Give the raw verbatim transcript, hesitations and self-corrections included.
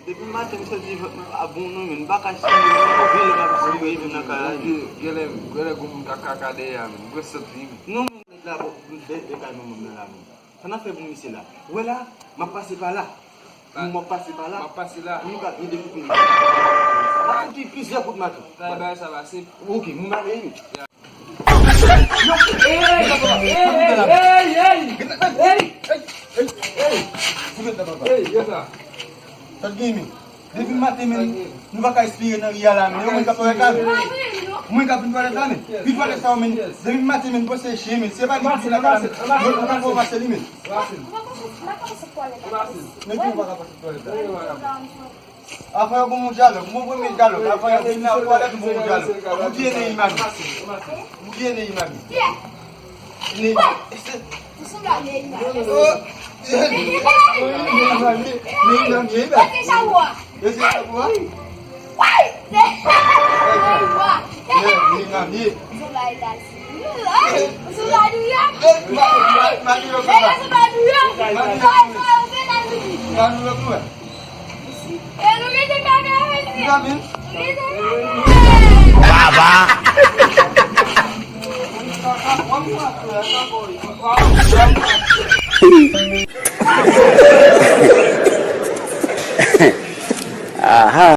Depi maten m soti vant mwen pa bon non, men m pa ka espire, mwen move lè m ap espire menm nan kay la. Gen, genlè, genlè gon moun ka kaka dèyè a, men m pran sant li, men. Non, men nèg la bon, m bèt de kay manman m nan la, men. Sa n ap fè pou misye la? Wè la, m ap pase pa la. M ap pase pa la. M ap pase la. Nou ka vin dekoupe li. M ap fouti plizyè kout mato. Sa e bagay sa la, se Ok, m ale, men. Yo, ey, ey, ey, ey, ey, ey, ey, ey, ey, ey, ey, ey, Sa k gen, men? Depi maten, men, nou pa ka espire nan ri a la, men. Yon moun k ap twalèt la, men. Mwen k ap vin twalèt la, men. Vin twalèt sa, men. Depi maten, men, pase chen, men. Se pa li ki vin lakay la, men. Mwen, mwen pa pase li, men. Men ki ou pa ka pase twalèt la? Afè yo bon moun dyalòg, bon premye dyalòg. Afè yo vin nan twalèt, bon moun dyalòg. Ou ki ye Neymar? Ou ki ye Neymar? Neymar. Ou sanble a Neymar. Oh, Neymar, Neymar, Neymar. Ese sa pou a? Wi. Neymar, Neymar. Ou sanble a Neymar. Ou sanble a Neymar. Manilo, Manilo. Baba. Aha.